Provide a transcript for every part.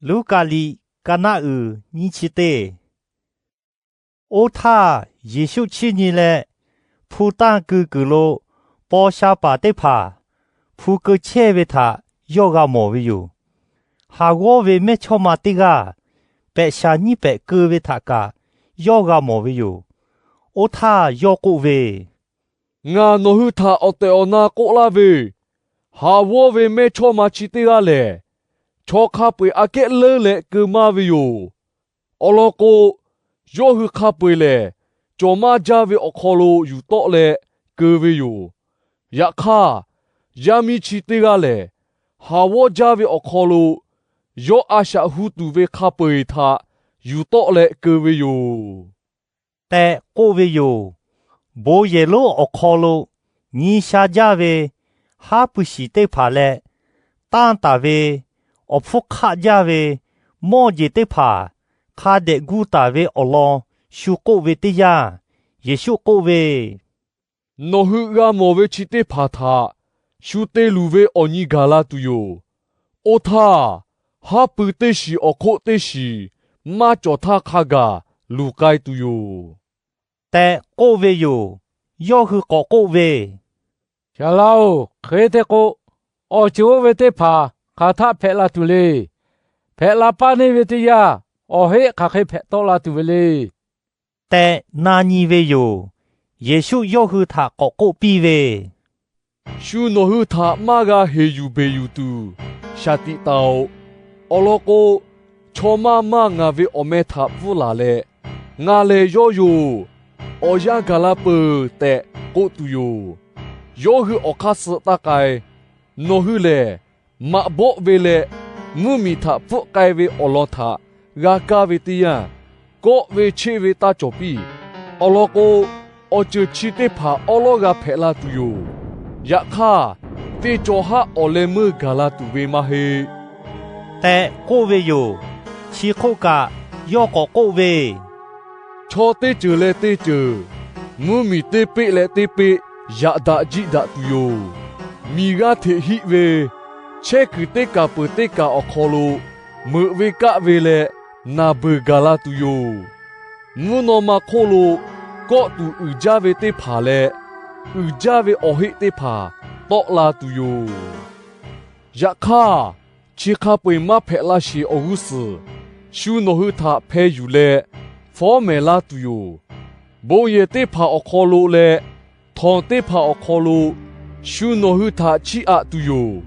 Luˉkaꞈ liꞈ ka naˆ uiˍ nyiˇ chi teˇ. Oˇ htaˇ, Yeˍsuˆ chiˇ nyi leh hpu tanˇ keu kuiˬ lo paw sha paˍ teˇ hpaˍ hpu keu chehˇ ve htaꞈ yawˇ g'a mawˬ ve yoˬ. Haˍ g'awˇ ve mehˇ chawˇ ma teˇ g'aˇ pehꞈ shaˍ nyiˇ pehꞈ keu ve htaꞈ kaꞈ yawˇ g'a mawˬ ve yoˬ. Oˇ htaˇ yawˇ k'oˆ ve, Ngaˬ nawˬ hui htaꞈ awˬ tehˬ awˬ na k'oˆ laˇ ve, haˍ g'awˇ ve mehˇ chawˇ ma chi teˇ g'aˇ lehˬ, chaw hk'a peu-eˬ aꞈ kehˉ leuˉ leh keu maˇ ve yoˬ. Awˬ lawn k'o, yawˇ hui hk'a peu-eˬ lehˬ, cawˬ maˇ jaˇ ve awˬ hk'aw lo yuˬ tawˆ leh keu ve yoˬ. Yaꞈ hk'aˇ, yaˇ miˇ chi teˇ g'aˇ lehˬ, haˍ g'awˇ jaˇ ve awˬ hk'aw lo yawˇ a shaꞈ hu tuˬ ve hk'a peu-eˬ htaꞈ yuˬ tawˆ leh keu ve yoˬ tehꞈ k'oˆ ve yoˬ. Bon yehˬ lonˉ awˬ hk'aw lo nyi sha jaˇ ve haˉ pui shiˍ teˇ hpaˍ leh, tanˇ taˍ ve awˬ hpfuhˇ hk'aˆ jaˇ ve mawˇ jeˬ teˇ hpaˍ hk'a dehꞈ gu taˍ ve awˬ lawn shu k'oˆ ve teˇ yanˇ, Yeˍsuˆ k'oˆ ve, Nawˬ hui g'a mawˬ ve chi teˇ hpaˍ htaꞈ shu te luˬ ve awˬ nyi gaˬ la tuˬ yoˬ. Oˇ htaˇ, haˉ pui teˇ shiˍ awˬ hk'oˆ teˇ shiˍ maˇ cawˬ htaˇ hk'a gaˬ luˬ k'ai tuˬ yoˬ tehꞈ k'oˆ ve yoˬ. Yawˇ hui k'awꞈ k'oˆ ve, Saˍ laꞈ-oˬ, hk'e te k'o, awˬ ceuˬ oˇ ve teˇ hpaˍ hk'aˬ htaˆ hpehꞈ la tuˬ le. Hpehꞈ la paˇ neˇ ve teˇ yanˇ, awˬ heˆ hk'aˬ hk'e hpehꞈ tawˆ la tuˬ ve le tehꞈ na nyi ve yoˬ. Yeˍsuˆ yawˇ hui htaꞈ k'awꞈ k'oˆ piˇ ve, Shu nawˬ hui htaꞈ maˇ g'a heˍ yuˬ beˬ yuˬ tuˬ, shaˍ tiꞈ taˍ-oꞈ. Awˬ lawn k'o, chaw maˇ maˇ ngaˬ ve awˬ meh htaꞈ pfuhˇ laˬ leh, Ngaˬ lehˬ yawˇ yoˬ, awˬ yanˇ gaˬ la peuˬ tehꞈ k'oˆ tuˬ yoˬ. Yawˇ hui awˬ hk'aˇ suh taˇ k'ai. Nawˬ hui lehˬ, maꞈ bawˆ ve leh mvuhˇ miˬ htaꞈ pfuhˆ k'ai ve awˬ lawn htaꞈ g'a kaˇ ve teˇ yanˇ, kawˆ ve cheˆ ve taˇ cawˬ piˇ. Awˬ lawn k'o, awˬ ceuˬ chi teˇ hpaˍ awˉ lawˉ g'a hpehꞈ la tuˬ yoˬ. Yaꞈ hk'aˇ, teˇ cawˬ haˉ awˬ leh meuˇ gaˬ la tuˬ ve maˇ heˆ tehꞈ k'oˆ ve yoˬ. Chi hk'oˆ kaꞈ, yawˇ k'awꞈ k'oˆ ve, Chaw teˇ ceuˬ leh teˇ ceuˬ, mvuhˇ miˬ teˇ peˆ leh teˇ peˆ yaꞈ daꞈ jiˆ daꞈ tuˬ yoˬ. Miˬ g'aˇ hteꞈ hiˆ ve, chehˇ kuiˬ teˇ kaˬ peuˬ teˇ kaˬ awˬ hk'aw lo meuꞈ ve kaˆ ve leh naˬ beuˬ gaˬ la tuˬ yoˬ. Mvuhˇ naw ma hk'oˆ lo kawˆ tuˬ uiˍ jaˇ ve teˇ hpaˍ leh, uiˍ jaˇ ve awˬ heˆ teˇ hpaˍ tawˆ la tuˬ yoˬ. Yaꞈ hk'aˇ, chi hk'a peu-eˬ maˇ hpehꞈ la sheˍ awˬ g'uˇ suhˍ shu nawˬ hui htaꞈ hpeh yuˬ leh fawˉ mehˍ laˇ tuˬ yoˬ. Bon yehˬ teˇ hpaˍ awˬ hk'aw lo leh htawnˍ teˇ hpaˍ awˬ hk'aw lo shu nawˬ hui htaꞈ chiˇ aꞈ tuˬ yoˬ.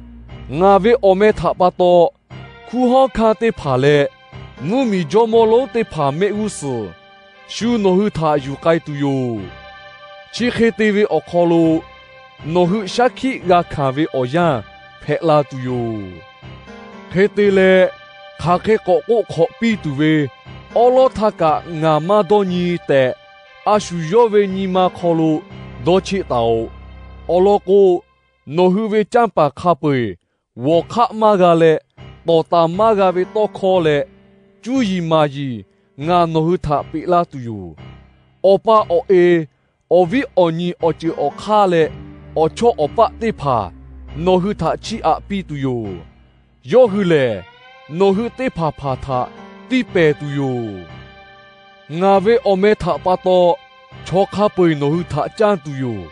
Ngaˬ ve awˬ meh htaꞈ pa taw hkunˉ hawˉ hkanˇ teˇ hpaˍ leh mvuhˇ miˬ jawˇ mawˇ lonˉ teˇ hpaˍ mehˆ g'uˇ suhˍ shu nawˬ hui htaꞈ yuˬ k'ai tuˬ yoˬ. Chi hk'e te ve awˬ hk'aw lo nawˬ hui shaˉ hkiˆ g'a hkanˍ ve awˬ yanˇ hpehꞈ la tuˬ yoˬ. Hk'e te leh, hk'aˬ hk'e k'awꞈ k'oˆ hk'awꞈ piˇ tuˬ ve awˉ lawˉ htaˇ kaꞈ ngaˬ maˇ dawˇ nyi tehꞈ, a shu yawˇ ve nyi ma hk'aw lo dawˇ cheˆ taˍ-oꞈ. Awˬ lawn k'o, nawˬ hui ve canˇ paˍ hk'a peu-eˬ g'awˬ hk'aˆ maˇ g'a leh, tawˍ taˍ maˇ g'a ve tawˇ hkawˇ leh cuˇ yiˍ maˍ yiˍ ngaˬ nawˬ hui htaꞈ peꞈ laˇ tuˬ yoˬ. Awˬ pa awˬ e, awˬ viˉ awˬ nyi awˬ ceuˬ awˬ hk'aˇ leh awˬ chawˇ awˬ paˆ teˇ hpaˍ nawˬ hui htaꞈ chiˇ aꞈ piˇ tuˬ yoˬ. Yawˇ hui lehˬ, nawˬ hui teˇ hpaˍ hpaˍ htaꞈ tiˇ pehˍ tuˬ yoˬ. Ngaˬ ve awˬ meh htaꞈ pa taw chaw hk'a peu-eˬ nawˬ hui htaꞈ canˇ tuˬ yoˬ.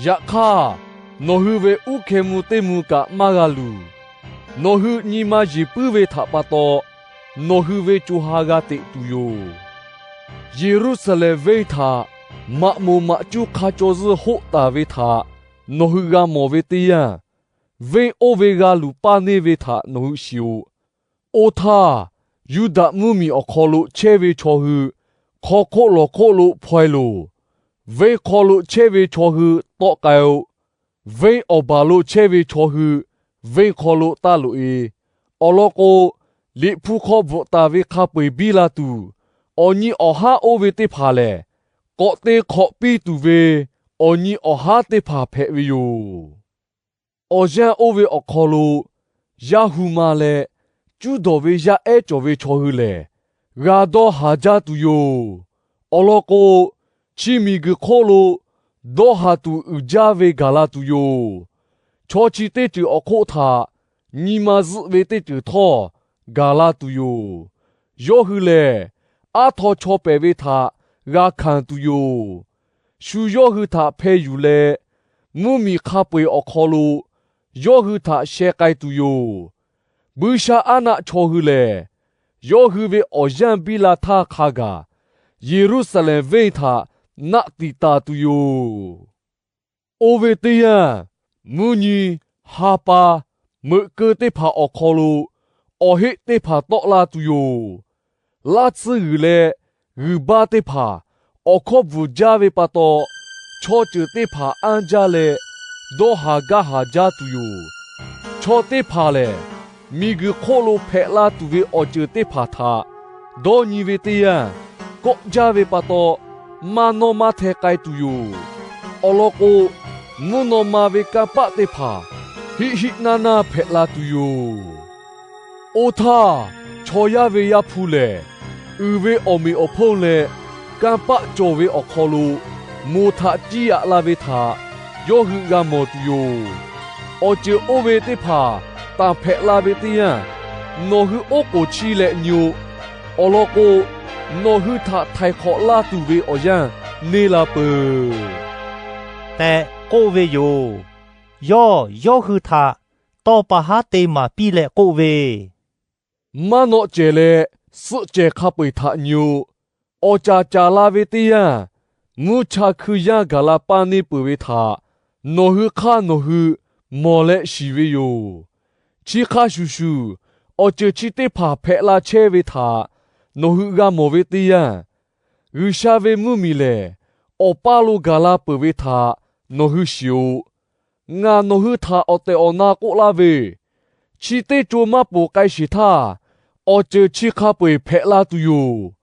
Yaꞈ hk'aˇ, nawˬ hui ve uˉ hkeh mvuh teˇ mvuh kaꞈ maˇ g'a luˬ. Nawˬ hui nyi ma yeˬ puiˉ ve htaꞈ pa taw, nawˬ hui ve co ha g'a teꞈ tuˬ yoˬ. Yeˍruˆsaˍlehnˍ venˇ htaꞈ maꞈ moˍ maꞈ cuˇ hk'a caw zuhˇ hoˆ taˍ ve htaꞈ nawˬ hui g'a mawˬ ve teˇ yanˇ, venˇ oˇ ve g'a luˬ paˇ neˇ ve htaꞈ nawˬ hui shiˍ-oꞈ. Oˇ htaˇ, Yuˇdaꞈ mvuhˇ miˬ awˬ hk'aw lo chehˇ ve chaw hui hk'aw hk'oˆ lawˬ hk'oˆ lo hpaw-e loˬ. Venˇ hk'aw lo chehˇ ve chaw hui tawˆ k'ai-o. Venˇ awˬ baˬ lo chehˇ ve chaw hui venˇ hk'aw lo taˇ loꞈ-e. Awˬ lawn k'o, Liꞈ hpu hk'aw bvuhꞈ taˍ ve hk'a peu-eˬ biˇ la tuˬ, awˬ nyi awˬ haˉ oˇ ve teˇ hpaˍ lehˬ, k'awꞈ te hk'awꞈ piˇ tuˬ ve awˬ nyi awˬ haˉ teˇ hpaˍ hpehꞈ ve yoˬ. Awˬ yanˇ oˇ ve awˬ hk'aw lo yaˇ hu ma leh cuˉ dawˬ ve yaˇ ehˉ cawˬ ve chaw hui lehˬ, g'a dawˇ haˍ jaˇ tuˬ yoˬ. Awˬ lawn k'o, chi miˬ guiˬ hk'oˆ lo dawˇ haˍ tuˬ uiˍ jaˇ ve gaˬ la tuˬ yoˬ. Chaw chi teˇ ceuˬ awˬ hk'oˆ htaꞈ nyi ma zuhˆ ve teˇ ceuˬ htawˇ, gaˬ la tuˬ yoˬ. Yawˇ hui lehˬ, aˉ htaw chaw pehˍ ve htaꞈ g'a hkanˍ tuˬ yoˬ. Shu yawˇ hui htaꞈ hpeh yuˬ leh, mvuhˇmiˬ hk'a peu-eˬ awˬ hk'aw lo yawˇ hui htaꞈ sheh k'ai tuˬ yoˬ. Buiˇshaˆaˉnaˆ chaw hui lehˬ, yawˇ hui ve awˬ yanˇ biˇ la htaˇ hk'a gaˬ Yeˍruˆsaˍlehnˍ venˇ htaꞈ naˆ tiˍ taˍ tuˬ yoˬ. Oˇ ve teˇ yanˇ, mvuhˇ nyi, ha pa, meuꞈ keu teˇ hpaˍ awˬ hk'aw lo awˬ heˆ teˇ hpaˍ tawˆ la tuˬ yoˬ. Laˇ tsuhˇ g'uiˬ leh g'uiˬ baˇ teˇ hpaˍ awˬ hkawˇ bvuhˬ jaˇ ve pa taw, chaw ceuˬ teˇ hpaˍ anˇ jaˇ leh dawˇ haˍ gaˇ haˍ jaˇ tuˬ yoˬ. Chaw teˇ hpaˍ lehˬ, miˬguiˬ hk'oˆ lo hpehꞈ la tuˬ ve awˬ ceuˬ teˇ hpaˍ htaꞈ dawˇ nyi ve teˇ yanˇ, kawˆ jaˇ ve pa taw, maˇ nawˇ maˇ hteh k'ai tuˬ yoˬ. Awˬ lawn k'o, mvuhˇ naw ma ve kanˇ paˆ teˇ hpaˍ hiˆ hiˆ naˇ naˇ hpehꞈ la tuˬ yoˬ. Oˇ htaˇ, chaw yaˇ ve Yaˇ hpu lehˬ, uiˍ ve awˬ meꞈ awˬ hponˇ leh kanˇ paˆ cawˬ ve awˬ hk'aw lo moˬ htaꞈ ciˇ aꞈ la ve htaꞈ yawˇ hui g'a mawˬ tuˬ yoˬ. Awˬ ceuˬ oˇ ve teˇ hpaˍ tanˬ hpehꞈ la ve teˇ yanˇ, nawˬ hui oˉ k'oˍ chi leh nyi-o. Awˬ lawn k'o, nawˬ hui htaꞈ htaiˍ hk'awꞈ laˇ tuˬ ve awˬ yanˇ neˇ la peuˬ tehꞈ k'oˆ ve yoˬ. Yawˇ yawˇ hui htaꞈ tawˇ pa haˉ te maˍ piˇ leh k'oˆ ve, Maˇ nawˆ cehˬ leh suhˆ cehˬ hk'a peu-eˬ htaꞈ nyi-o. Awˬ caˍ caˍ la ve teˇ yanˇ, mvuhˇ cha hkui yanˇ gaˬ la paˇ neˇ peuˬ ve htaꞈ nawˬ hui hk'aˇ nawˬ hui mawˬ leh shiˍ ve yoˬ. Chi hk'a shuˍ shuˍ, awˬ ceuˬ chi teˇ hpaˍ hpehꞈ la chehˇ ve htaꞈ nawˬ hui g'a mawˬ ve teˇ yanˇ, G'uiˬsha ve mvuhˇmiˬ lehˬ, awˬ paˇ lo gaˬ la peuˬ ve htaꞈ nawˬ hui shiˍ-oꞈ. Ngaˬ nawˬ hui htaꞈ awˬ tehˬ awˬ na k'oˆ laˇ ve, chi teˇ co maˇ poˬ k'ai sheˍ htaˇ, awˬ ceuˬ chi hk'a peu-eˬ hpehꞈ la tuˬ yoˬ.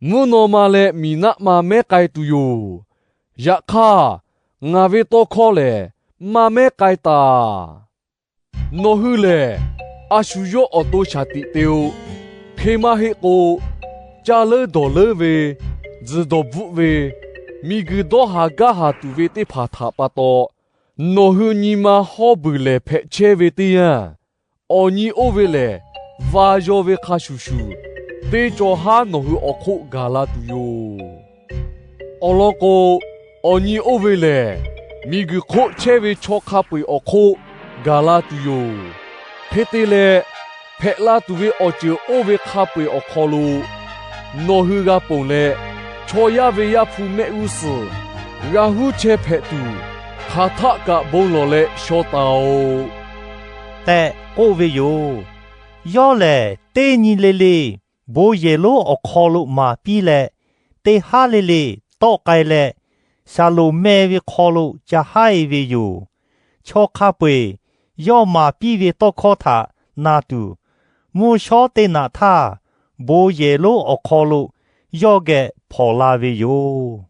Mvuhˇ naw ma leh miˬ naˆ ma mehˉ k'ai tuˬ yoˬ. Yaꞈ hk'aˇ, ngaˬ ve tawˇ hkawˇ lehˬ, maˇ mehˉ k'ai taˬ. Nawˬ hui lehˬ, a shu yawˇ awˬ to shaˍ tiꞈ te-o. Hk'e maˇ heˆ k'o, caˇ leuˉ dawˬ leuˉ ve, tzuhˬ dawˬ bvuhˆ ve, miˬguiˬ dawˇ haˍ gaˇ haˍ tuˬ ve teˇ hpaˍ htaꞈ pa taw, nawˬ hui nyi ma hawˉ buiˬ lehˍ hpehꞈ chehˇ ve teˇ yanˇ, awˬ nyi oˇ ve lehˬ, va yaw ve hk'a shuˍ shuˍ, teˇ cawˬ haˉ nawˬ hui awˬ hk'oˆ gaˬ la tuˬ yoˬ. Awˬ lawn k'o, awˬ nyi oˇ ve lehˬ, miˬguiˬ hk'oˆ chehˇ ve chaw hk'a peu-eˬ awˬ hk'oˆ gaˬ la tuˬ yoˬ. Hk'e te leh, hpehꞈ la tuˬ ve awˬ ceuˬ oˇ ve hk'a peu-eˬ awˬ hk'aw lo nawˬ hui g'a ponˬ leh, chaw yaˇ ve Yaˇ hpu mehˆ g'uˇ suhˍ g'a huˉ chehˇ hpehꞈ tuˬ, hk'aˬ htaˆ kaꞈ bon lawˬ leh shaw taˍ-oꞈ tehꞈ k'oˆ ve yoˬ. Yawˇ lehˬ, teˇ nyi le le bon yehˬ lonˉ awˬ hk'aw lo maˍ piˇ leh, teˇ haˉ le le tawˆ k'ai leh, Saˍlonˍ meh ve hk'aw lo ca haˉ-e ve yoˬ. Chaw hk'a peu-eˬ yawˇ maˍ piˇ ve tawˇ hkawˇ htaꞈ na tuˬ, mvuhˇ shawˉ teˇ naꞈ htaˇ bon yehˬ lonˉ awˬ hk'aw lo yawˇ geh hpawnˬ la ve yoˬ.